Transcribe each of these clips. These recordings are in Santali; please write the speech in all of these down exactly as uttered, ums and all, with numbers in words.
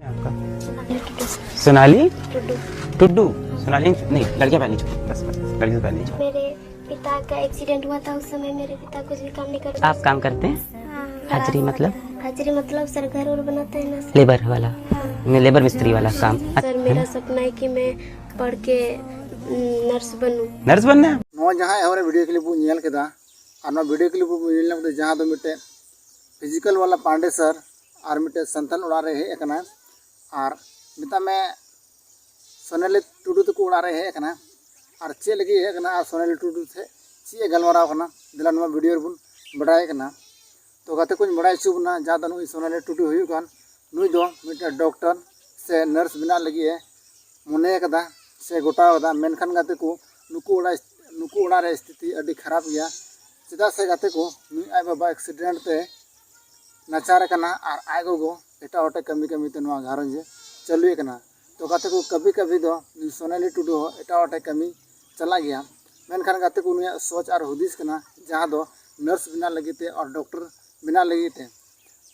आपका? सोनाली टुडू। टुड्डू। सोनाली नहीं, लड़कियां पहले नहीं छूती, बस, बस, लड़कियों से पहले नहीं छूती। मेरे पिता का एक्सीडेंट हुआ था, उस समय मेरे पिता कुछ भी काम नहीं करते। आप काम करते हैं? हाँ। हाजिरी मतलब? हाजिरी मतलब सर, घर और बनाते हैं ना सर। लेबर वाला? हाँ। नहीं, लेबर मिस्त्री वाला काम। सर, मेरा सपना है कि मैं पढ़ के, उम, नर्स बनूं। नर्स बनना है? ᱱᱚᱣᱟ ᱡᱟᱦᱟᱸ ᱮᱦᱚᱵ ᱨᱮ ᱵᱷᱤᱰᱤᱭᱳ ᱠᱞᱤᱯ ᱵᱚᱱ ᱧᱮᱞ ᱠᱮᱫᱟ, ᱟᱨ ᱱᱚᱣᱟ ᱵᱷᱤᱰᱤᱭᱳ ᱠᱞᱤᱯ ᱵᱚᱱ ᱧᱮᱞ ᱧᱟᱢ ᱠᱮᱫᱟ, ᱡᱟᱦᱟᱸ ᱫᱚ ᱢᱤᱫᱴᱮᱱ ᱯᱷᱤᱡᱤᱠᱟᱞ ᱵᱟᱞᱟ ᱯᱟᱱᱰᱮ ᱥᱟᱨ ᱟᱨ ᱢᱤᱫᱴᱮᱱ ᱥᱟᱱᱛᱟᱲ ᱚᱲᱟᱜ ᱨᱮ ᱦᱮᱡ ᱟᱠᱟᱱᱟ᱾ ᱟᱨ ᱢᱮᱛᱟᱜ ᱢᱮ ᱥᱳᱱᱟᱞᱤ ᱴᱩᱰᱩ ᱛᱟᱠᱚ ᱚᱲᱟᱜ ᱨᱮ ᱦᱮᱡ ᱟᱠᱟᱱᱟ᱾ ᱟᱨ ᱪᱮᱫ ᱞᱟᱹᱜᱤᱫ ᱦᱮᱡ ᱟᱠᱟᱱᱟ ᱟᱨ ᱥᱳᱱᱟᱞᱤ ᱴᱩᱰᱩ ᱴᱷᱮᱱ ᱪᱮᱫ ᱮ ᱜᱟᱞᱢᱟᱨᱟᱣ ᱠᱟᱱᱟ, ᱫᱮᱞᱟ ᱱᱚᱣᱟ ᱵᱷᱤᱰᱤᱭᱳ ᱨᱮᱵᱚᱱ ᱵᱟᱰᱟᱭ ᱠᱟᱱᱟ᱾ ᱛᱚ ᱜᱟᱛᱮ ᱠᱚᱧ ᱵᱟᱲᱟᱭ ᱦᱚᱪᱚ ᱵᱚᱱᱟ, ᱡᱟᱦᱟᱸ ᱫᱚ ᱱᱩᱭ ᱥᱳᱱᱟᱞᱤ ᱴᱩᱰᱩ ᱦᱩᱭᱩᱜ ᱠᱟᱱ, ᱱᱩᱭ ᱫᱚ ᱢᱤᱫᱴᱮᱱ ᱰᱚᱠᱴᱚᱨ ᱥᱮ ᱱᱟᱨᱥ ᱵᱮᱱᱟᱜ ᱞᱟᱹᱜᱤᱫ ᱮ ᱢᱚᱱᱮ ᱟᱠᱟᱫᱟ ᱥᱮ ᱜᱚᱴᱟ ᱟᱠᱟᱫᱟ᱾ ᱢᱮᱱᱠᱷᱟᱱ ᱜᱟᱛᱮ ᱠᱚ, ᱱᱩᱠᱩ ᱚᱲᱟᱜ, ᱱᱩᱠᱩ ᱚᱲᱟᱜ ᱨᱮ ᱥᱛᱷᱤᱛᱤ ᱟᱹᱰᱤ ᱠᱷᱟᱨᱟᱯ ᱜᱮᱭᱟ᱾ ᱪᱮᱫᱟᱜ ᱥᱮ ᱜᱟᱛᱮ ᱠᱚ, ᱱᱩᱭ ᱟᱡ ᱵᱟᱵᱟ ᱮᱠᱥᱤᱰᱮᱱᱴ ᱛᱮ ᱱᱟᱪᱟᱨ ᱟᱠᱟᱱᱟ ᱟᱨ ᱟᱡ ᱜᱚᱜᱚ ᱮᱴᱟᱜ ᱦᱚᱲ ᱴᱷᱮᱱ ᱠᱟᱹᱢᱤ ᱠᱟᱹᱢᱤ ᱛᱮ ᱱᱚᱣᱟ ᱜᱷᱟᱨᱚᱸᱡᱽ ᱮ ᱪᱟᱹᱞᱩᱭᱮ ᱠᱟᱱᱟ᱾ ᱛᱚ ᱜᱟᱛᱮ ᱠᱚ, ᱠᱟᱹᱵᱷᱤ ᱠᱟᱹᱵᱷᱤ ᱫᱚ ᱱᱩᱭ ᱥᱳᱱᱟᱞᱤ ᱴᱩᱰᱩ ᱦᱚᱸ ᱮᱴᱟᱜ ᱦᱚᱲ ᱴᱷᱮᱱ ᱠᱟᱹᱢᱤ ᱪᱟᱞᱟᱜ ᱜᱮᱭᱟ᱾ ᱢᱮᱱᱠᱷᱟᱱ ᱜᱟᱛᱮ ᱠᱚ, ᱱᱩᱭᱟᱜ ᱥᱚᱪ ᱟᱨ ᱦᱩᱫᱤᱥ ᱠᱟᱱᱟ, ᱡᱟᱦᱟᱸ ᱫᱚ ᱱᱟᱨᱥ ᱵᱮᱱᱟᱜ ᱞᱟᱹᱜᱤᱫ ᱛᱮ ᱟᱨ ᱰᱚᱠᱴᱚᱨ ᱵᱮᱱᱟᱜ ᱞᱟᱹᱜᱤᱫ ᱛᱮ᱾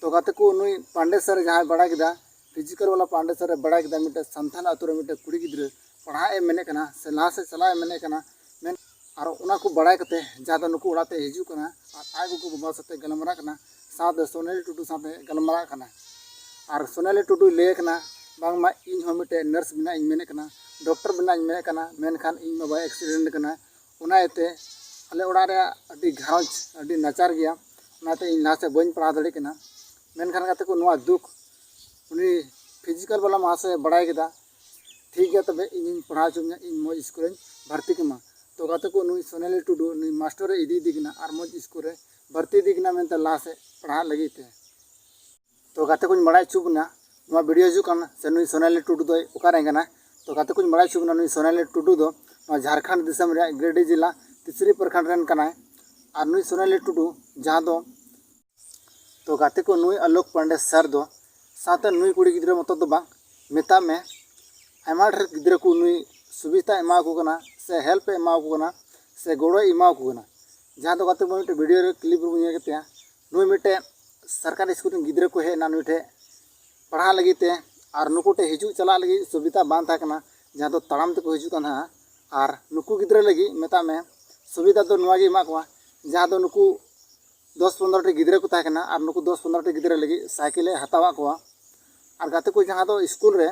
ᱛᱚ ᱜᱟᱛᱮ ᱠᱚ, ᱱᱩᱭ ᱯᱟᱱᱰᱮ ᱥᱟᱨ ᱡᱟᱦᱟᱸᱭ ᱵᱟᱲᱟᱭ ᱠᱮᱫᱟ, ᱯᱷᱤᱡᱤᱠᱟᱞ ᱵᱟᱞᱟ ᱯᱟᱱᱰᱮ ᱥᱟᱨ ᱮ ᱵᱟᱲᱟᱭ ᱠᱮᱫᱟ, ᱢᱤᱫᱴᱮᱱ ᱥᱟᱱᱛᱟᱲ ᱟᱛᱳ ᱨᱮ ᱢᱤᱫᱴᱮᱱ ᱠᱩᱲᱤ ᱜᱤᱫᱽᱨᱟᱹ ᱯᱟᱲᱦᱟᱜ ᱮ ᱢᱮᱱᱮᱫ ᱠᱟᱱᱟ ᱥᱮ ᱞᱟᱦᱟ ᱥᱮᱫ ᱪᱟᱞᱟᱜ ᱮ ᱢᱮᱱᱮᱫ ᱠᱟᱱᱟ, ᱢᱮᱱ ᱟᱨ ᱚᱱᱟ ᱠᱚ ᱵᱟᱲᱟᱭ ᱠᱟᱛᱮ ᱡᱟᱦᱟᱸ ᱫᱚ ᱱᱩᱠᱩ ᱚᱲᱟᱜ ᱛᱮ ᱦᱤᱡᱩᱜ ᱠᱟᱱᱟ ᱟᱨ ᱟᱡ ᱜᱚᱜᱚ ᱵᱟᱵᱟ ᱥᱟᱛᱮ ᱜᱟᱞᱢᱟᱨᱟᱜ ᱠᱟᱱᱟ, ᱥᱟᱶᱛᱮ ᱥᱳᱱᱟᱞᱤ ᱴᱩᱰᱩ ᱥᱟᱶᱛᱮ ᱜᱟᱞᱢᱟᱨᱟᱜ ᱠᱟᱱᱟ᱾ ᱟᱨ ᱥᱳᱱᱟᱞᱤ ᱴᱩᱰᱩᱭ ᱞᱟᱹᱭ ᱠᱟᱱᱟ, ᱵᱟᱝᱢᱟ ᱤᱧ ᱦᱚᱸ ᱢᱤᱫᱴᱮᱱ ᱱᱟᱨᱥ ᱵᱮᱱᱟᱜ ᱤᱧ ᱢᱮᱱᱮᱫ ᱠᱟᱱᱟ, ᱰᱚᱠᱴᱚᱨ ᱵᱮᱱᱟᱜ ᱤᱧ ᱢᱮᱱᱮᱫ ᱠᱟᱱᱟ, ᱢᱮᱱᱠᱷᱟᱱ ᱤᱧ ᱵᱟᱵᱟᱭ ᱮᱠᱥᱤᱰᱮᱱᱴ ᱠᱟᱱᱟ᱾ ᱚᱱᱟ ᱤᱭᱟᱹᱛᱮ ᱟᱞᱮ ᱚᱲᱟᱜ ᱨᱮᱭᱟᱜ ᱟᱹᱰᱤ ᱜᱷᱟᱨᱚᱸᱡᱽ ᱟᱹᱰᱤ ᱱᱟᱪᱟᱨ ᱜᱮᱭᱟ, ᱚᱱᱟᱛᱮ ᱤᱧ ᱞᱟᱦᱟ ᱥᱮᱫ ᱵᱟᱹᱧ ᱯᱟᱲᱦᱟᱣ ᱫᱟᱲᱮᱭᱟᱜ ᱠᱟᱱᱟ᱾ ᱢᱮᱱᱠᱷᱟᱱ ᱜᱟᱛᱮ ᱠᱚ, ᱱᱚᱣᱟ ᱫᱩᱠ ᱩᱱᱤ ᱯᱷᱤᱡᱤᱠᱟᱞ ᱵᱟᱞᱟ ᱢᱟᱦᱟᱥᱚᱭ ᱵᱟᱲᱟᱭ ᱠᱮᱫᱟ, ᱴᱷᱤᱠ ᱜᱮᱭᱟ, ᱛᱚᱵᱮ ᱤᱧᱤᱧ ᱯᱟᱲᱦᱟᱣ ᱦᱚᱪᱚ ᱢᱮᱭᱟ, ᱤᱧ ᱢᱚᱡᱽ ᱥᱠᱩᱞ ᱨᱮᱧ ᱵᱷᱚᱨᱛᱤ ᱠᱟᱢᱟ᱾ ᱛᱚ ᱜᱟᱛᱮ ᱠᱚ, ᱱᱩᱭ ᱥᱳᱱᱟᱞᱤ ᱴᱩᱰᱩ ᱱᱩᱭ ᱢᱟᱥᱴᱚᱨᱮ ᱤᱫᱤᱭᱮᱫᱮ ᱠᱟᱱᱟ ᱟᱨ ᱢᱚᱡᱽ ᱥᱠᱩᱞ ᱨᱮ ᱵᱷᱚᱨᱛᱤ ᱤᱫᱤ ᱠᱟᱱᱟ ᱢᱮᱱᱛᱮ ᱞᱟᱦᱟ ᱥᱮᱫ ᱯᱟᱲᱦᱟᱜ ᱞᱟᱹᱜᱤᱫ ᱛᱮ᱾ ᱛᱚ ᱜᱟᱛᱮ ᱠᱚᱧ ᱵᱟᱲᱟᱭ ᱦᱚᱪᱚ ᱵᱚᱱᱟ, ᱱᱚᱣᱟ ᱵᱷᱤᱰᱤᱭᱳ ᱦᱤᱡᱩᱜ ᱠᱟᱱ ᱥᱮ ᱱᱩᱭ ᱥᱳᱱᱟᱞᱤ ᱴᱩᱰᱩ ᱫᱚᱭ ᱚᱠᱟ ᱨᱮᱱ ᱠᱟᱱᱟ? ᱛᱚ ᱜᱟᱛᱮ ᱠᱚᱧ ᱵᱟᱲᱟᱭ ᱦᱚᱪᱚ ᱵᱚᱱᱟ, ᱱᱩᱭ ᱥᱳᱱᱟᱞᱤ ᱴᱩᱰᱩ ᱫᱚ ᱱᱚᱣᱟ ᱡᱷᱟᱲᱠᱷᱚᱸᱰ ᱫᱤᱥᱚᱢ ᱨᱮᱭᱟᱜ ᱜᱤᱨᱤᱰᱤ ᱡᱮᱞᱟ ᱛᱤᱥᱨᱤ ᱯᱨᱚᱠᱷᱚᱸᱰ ᱨᱮᱱ ᱠᱟᱱᱟᱭ᱾ ᱟᱨ ᱱᱩᱭ ᱥᱳᱱᱟᱞᱤ ᱴᱩᱰᱩ ᱡᱟᱦᱟᱸ ᱫᱚ, ᱛᱚ ᱜᱟᱛᱮ ᱠᱚ, ᱱᱩᱭ ᱟᱞᱳᱠ ᱯᱟᱱᱰᱮ ᱥᱟᱨ ᱫᱚ ᱥᱟᱶᱛᱮ ᱱᱩᱭ ᱠᱩᱲᱤ ᱜᱤᱫᱽᱨᱟᱹ ᱢᱚᱛᱚ ᱫᱚ ᱵᱟᱝ, ᱢᱮᱛᱟᱜ ᱢᱮ ᱟᱭᱢᱟ ᱰᱷᱮᱨ ᱜᱤᱫᱽᱨᱟᱹ ᱠᱚ ᱱᱩᱭ ᱥᱩᱵᱤᱫᱷᱟ ᱮᱢᱟ ᱠᱚ ᱠᱟᱱᱟ ᱥᱮ ᱦᱮᱞᱯ ᱮ ᱮᱢᱟ ᱠᱚ ᱠᱟᱱᱟ ᱥᱮ ᱜᱚᱲᱚᱭ ᱮᱢᱟ ᱠᱚ ᱠᱟᱱᱟ᱾ ᱡᱟᱦᱟᱸ ᱫᱚ ᱜᱟᱛᱮ ᱠᱚ, ᱢᱤᱫᱴᱮᱱ ᱵᱷᱤᱰᱤᱭᱳ ᱨᱮ ᱠᱞᱤᱯ ᱨᱮᱵᱚᱱ ᱧᱮᱞ ᱠᱮᱫᱮᱭᱟ, ᱱᱩᱭ ᱢᱤᱫᱴᱮᱱ ᱥᱚᱨᱠᱟᱨᱤ ᱥᱠᱩᱞ ᱨᱮᱱ ᱜᱤᱫᱽᱨᱟᱹ ᱠᱚ ᱦᱮᱡ ᱮᱱᱟ ᱱᱩᱭ ᱴᱷᱮᱱ ᱯᱟᱲᱦᱟᱜ ᱞᱟᱹᱜᱤᱫ ᱛᱮ, ᱟᱨ ᱱᱩᱠᱩ ᱴᱷᱮᱱ ᱦᱤᱡᱩᱜ ᱪᱟᱞᱟᱜ ᱞᱟᱹᱜᱤᱫ ᱥᱩᱵᱤᱫᱷᱟ ᱵᱟᱝ ᱛᱟᱦᱮᱸ ᱠᱟᱱᱟ, ᱡᱟᱦᱟᱸ ᱫᱚ ᱛᱟᱲᱟᱢ ᱛᱮᱠᱚ ᱦᱤᱡᱩᱜ ᱠᱟᱱ ᱛᱟᱦᱮᱸᱜᱼᱟ᱾ ᱟᱨ ᱱᱩᱠᱩ ᱜᱤᱫᱽᱨᱟᱹ ᱞᱟᱹᱜᱤᱫ ᱢᱮᱛᱟᱜ ᱢᱮ ᱥᱩᱵᱤᱫᱷᱟ ᱫᱚ ᱱᱚᱣᱟ ᱜᱮ ᱮᱢᱟᱜ ᱠᱚᱣᱟ, ᱡᱟᱦᱟᱸ ᱫᱚ ᱱᱩᱠᱩ ᱫᱚᱥ ᱯᱚᱱᱨᱚ ᱴᱤ ᱜᱤᱫᱽᱨᱟᱹ ᱠᱚ ᱛᱟᱦᱮᱸ ᱠᱟᱱᱟ ᱟᱨ ᱱᱩᱠᱩ ᱫᱚᱥ ᱯᱚᱱᱨᱚ ᱴᱤ ᱜᱤᱫᱽᱨᱟᱹ ᱞᱟᱹᱜᱤᱫ ᱥᱟᱭᱠᱮᱞᱮ ᱦᱟᱛᱟᱣᱟᱫ ᱠᱚᱣᱟ᱾ ᱟᱨ ᱜᱟᱛᱮ ᱠᱚ ᱡᱟᱦᱟᱸ ᱫᱚ ᱥᱠᱩᱞ ᱨᱮ,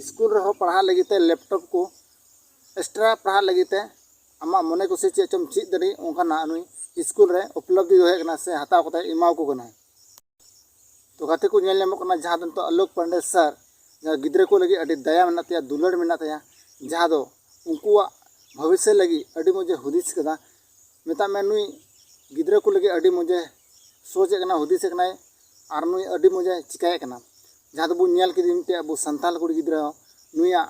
ᱥᱠᱩᱞ ᱨᱮᱦᱚᱸ ᱯᱟᱲᱦᱟᱜ ᱞᱟᱹᱜᱤᱫ ᱛᱮ ᱞᱮᱯᱴᱚᱯ ᱠᱚ, ᱮᱠᱥᱴᱨᱟ ᱯᱟᱲᱦᱟᱜ ᱞᱟᱹᱜᱤᱫ ᱛᱮ ᱟᱢᱟᱜ ᱢᱚᱱᱮ ᱠᱩᱥᱤ ᱪᱮᱫ ᱪᱚᱢ ᱪᱮᱫ ᱫᱟᱲᱮᱜ ᱚᱱᱠᱟᱱᱟᱜ ᱱᱩᱭ ᱥᱠᱩᱞ ᱨᱮ ᱩᱯᱞᱚᱵᱽᱫᱷᱤ ᱫᱚᱦᱚᱭᱮᱫ ᱠᱟᱱᱟ ᱥᱮ ᱦᱟᱛᱟᱣ ᱠᱟᱛᱮ ᱮᱢᱟᱣ ᱠᱚ ᱠᱟᱱᱟᱭ᱾ ᱛᱚ ᱜᱟᱛᱮ ᱠᱚ ᱧᱮᱞ ᱧᱟᱢᱚᱜ ᱠᱟᱱᱟ ᱡᱟᱦᱟᱸ ᱫᱚ ᱱᱤᱛᱚᱜ ᱟᱞᱳᱠ ᱯᱟᱱᱰᱮ ᱥᱟᱨ ᱡᱟᱦᱟᱸ ᱜᱤᱫᱽᱨᱟᱹ ᱠᱚ ᱞᱟᱹᱜᱤᱫ ᱟᱹᱰᱤ ᱫᱟᱭᱟ ᱢᱮᱱᱟᱜ ᱛᱟᱭᱟ, ᱫᱩᱞᱟᱹᱲ ᱢᱮᱱᱟᱜ ᱛᱟᱭᱟ, ᱡᱟᱦᱟᱸ ᱫᱚ ᱩᱱᱠᱩᱣᱟᱜ ᱵᱷᱚᱵᱤᱥᱥᱚ ᱞᱟᱹᱜᱤᱫ ᱟᱹᱰᱤ ᱢᱚᱡᱽ ᱮ ᱦᱩᱫᱤᱥ ᱠᱟᱫᱟ᱾ ᱢᱮᱛᱟᱜ ᱢᱮ ᱱᱩᱭ ᱜᱤᱫᱽᱨᱟᱹ ᱠᱚ ᱞᱟᱹᱜᱤᱫ ᱟᱹᱰᱤ ᱢᱚᱡᱽ ᱮ ᱥᱳᱪᱮᱫ ᱠᱟᱱᱟ, ᱦᱩᱫᱤᱥᱮᱫ ᱠᱟᱱᱟᱭ ᱟᱨ ᱱᱩᱭ ᱟᱹᱰᱤ ᱢᱚᱡᱽ ᱮ ᱪᱤᱠᱟᱹᱭᱮᱫ ᱠᱟᱱᱟ᱾ ᱡᱟᱦᱟᱸ ᱫᱚᱵᱚᱱ ᱧᱮᱞ ᱠᱮᱫᱮ ᱢᱤᱫᱴᱮᱡ ᱟᱵᱚ ᱥᱟᱱᱛᱟᱲ ᱠᱩᱲᱤ ᱜᱤᱫᱽᱨᱟᱹ ᱦᱚᱸ ᱱᱩᱭᱟᱜ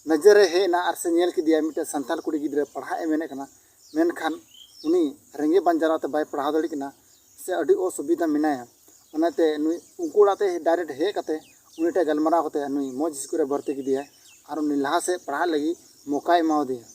ᱱᱚᱡᱚᱨ ᱨᱮ ᱦᱮᱡ ᱮᱱᱟ ᱟᱨ ᱥᱮ ᱧᱮᱞ ᱠᱮᱫᱮᱭᱟ ᱢᱤᱫᱴᱮᱡ ᱥᱟᱱᱛᱟᱲ ᱠᱩᱲᱤ ᱜᱤᱫᱽᱨᱟᱹ ᱯᱟᱲᱦᱟᱜ ᱮ ᱢᱮᱱᱮᱫ ᱠᱟᱱᱟ, ᱢᱮᱱᱠᱷᱟᱱ ᱩᱱᱤ ᱨᱮᱸᱜᱮᱡ ᱵᱟᱝ ᱡᱟᱞᱟᱛᱮ ᱵᱟᱭ ᱯᱟᱲᱦᱟᱣ ᱫᱟᱲᱮᱭᱟᱜ ᱠᱟᱱᱟ ᱥᱮ ᱟᱹᱰᱤ ᱚᱥᱩᱵᱤᱫᱷᱟ ᱢᱮᱱᱟᱭᱟ᱾ ᱚᱱᱟᱛᱮ ᱱᱩᱭ ᱩᱱᱠᱩ ᱚᱲᱟᱜ ᱛᱮ ᱰᱟᱭᱨᱮᱠᱴ ᱦᱮᱡ ᱠᱟᱛᱮ ᱩᱱᱤ ᱴᱷᱮᱱ ᱜᱟᱞᱢᱟᱨᱟᱣ ᱠᱟᱛᱮ ᱱᱩᱭ ᱢᱚᱡᱽ ᱥᱠᱩᱞ ᱨᱮ ᱵᱷᱚᱨᱛᱤ ᱠᱮᱫᱮᱭᱟᱭ ᱟᱨ ᱩᱱᱤ ᱞᱟᱦᱟ ᱥᱮᱫ ᱯᱟᱲᱦᱟᱜ ᱞᱟᱹᱜᱤᱫ ᱢᱚᱠᱟᱭ ᱮᱢᱟᱣᱟᱫᱮᱭᱟ᱾